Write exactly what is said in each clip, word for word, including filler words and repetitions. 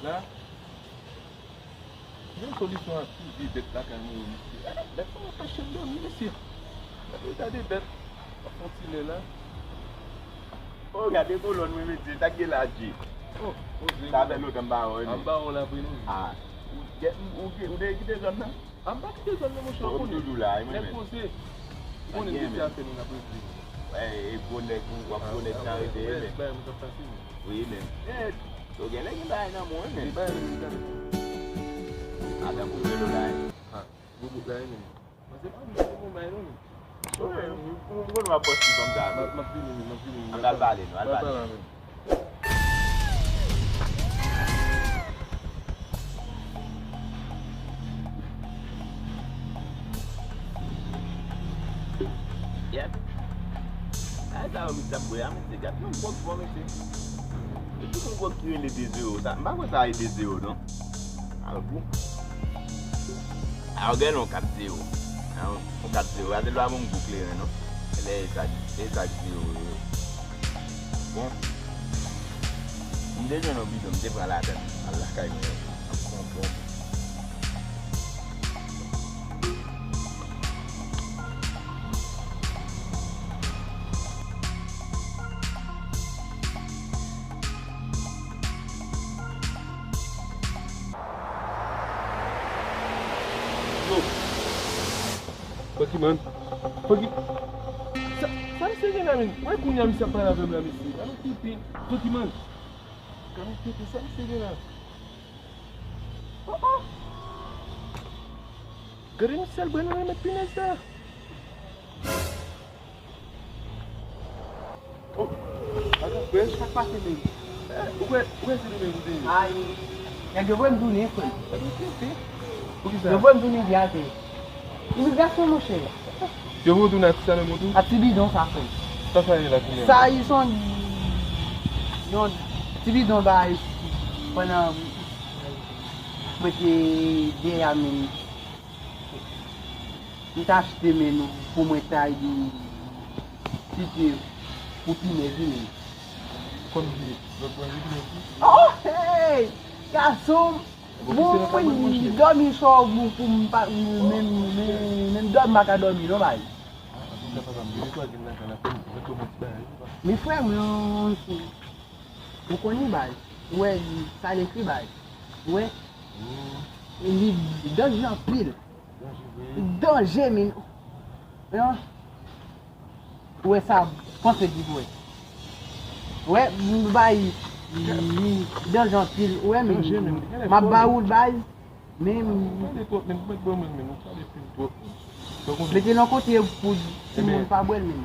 La, yon solisyon a tou vye bèt lakay mwen yo, mesye. Bèt sa yo fè chen dòmi, mesye. Gade, gade bèt. Ap fè yon ti lè la. Oh, gade kolòn mwen, mesye. Sa k gen la, Dje? Oh, oh, sa fè lontan m pa wè, men. Ap ba w la, vre, non? Ah. Ou, ou, ou te kite zòn nan? A, m pa kite zòn nan, monchè, ou konnen. Nèg poze. Ou konnen depi afè nou n ap regle. E gwo nèg, ou w ap gwo nèg nan rete, men. Bay mwen k ap pase, men. Wi, men. So, gen lè gen bagay nan men w, men. Gen bagay nan men w, gade. Adan pou velo la, e. Ha, gwo bout la, e, men. Mwen se pa mwen, se bon bagay, non, men. Ou konn w ap pòs ti fanm sa. M ap, m ap vini, men, m ap vini, men. Ann al pale, nou, al pale. Yep. Ay, sa yo, misye ap bwè a, mesye. Gad yon gwòg fò, mesye. E ki yon gwòg ki rele de zewo? Sa, m pa kwè sa e de zewo, non. Al gou. A, ou gen yon kat zewo. A, yon kat zewo. Gade lwa moun gou kleren, non. E lè e sa, e sa k zewo yo. Bon. M te jwenn yon bidon, m te pran ladann. Al lakay mwen. Ap pran bon. Yo. Funky man. Funky. Sa, sa misye gen la, men? Wè kounye a misye ap pale avè m la, mesye. Gade yon tete. Funky man. Gade yon tete, sa misye gen la? Oh, oh. Gade misye al bwè nan remèd pinèz la. Oh, atann, frè, sa k pase menm? Eh, ou kwè, ou kwè se nou menm ou te ye? Ay, nèg yo voye m tounen, frè. Poukisa? Yo voye m tounen vye atè. Imigrasyon, monchè. Yo voye w tounen ak sa nan men w tou? Ak ti bidon sa, frè. Sa sa ye la kounye a? Sa, se yon, yon ti bidon bay pandan mwen te dèyè a menm. M t achte men nou pou mwen ta di tite pou pinèz li menm. Kòm ki lòt bò se pinèz li? Oh, hey! Gason, bon, mwen dòmi sou ou pou m pa, menm, menm, menm dòmi m pa ka dòmi non, bay. Ah, ann fè papa m vini kwa gen lakay la pou m retounen ti bagay. Men frè mwen, ou konn li, bay. Ou wè, sa l ekri, bay. Ou wè? Li danje anpil. Danje, men. Ou wè sa, panse di, wè. Wè, m bay, li danje anpil. Wè, men, m ap ba ou l, bay. Men, mete l yon kote pou timoun pa bwè l, men.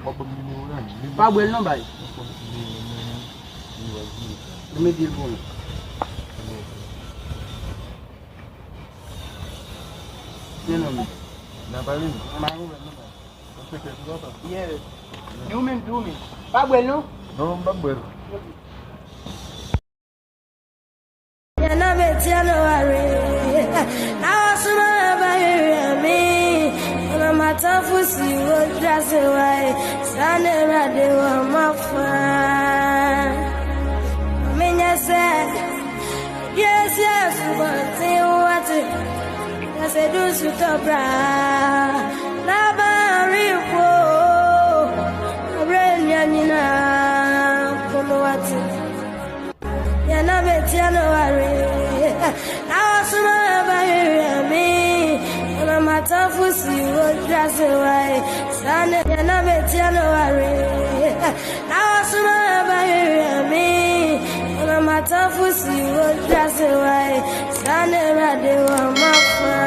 Pa bwè l non, bay. Mete l pou mwen. Men non, men. Nan pale, non? Nan pale, non, bay. Yes. Di ou menm, di ou menm. Pa bwè l non? Non, m p ap bwè l. Yana betiano are na wasuma bayami. Yana matafusi wo dase wai. Sane rade wa mafa. Minyase. Yes, yes, wati, wati. Dase dusu topra. Na bari po. Abre nyanyina. Komo wati. Yana betiano are. Na wasuma bayami. Yana matafusi wo dase wai. Sane yana betiano are. Na wasuma bayami. Yana matafusi wo dase wai. Sane rade wa mafa.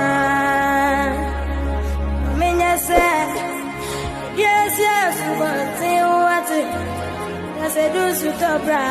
Minyase. Yes, yes, wati, wati. Dase dusu topra.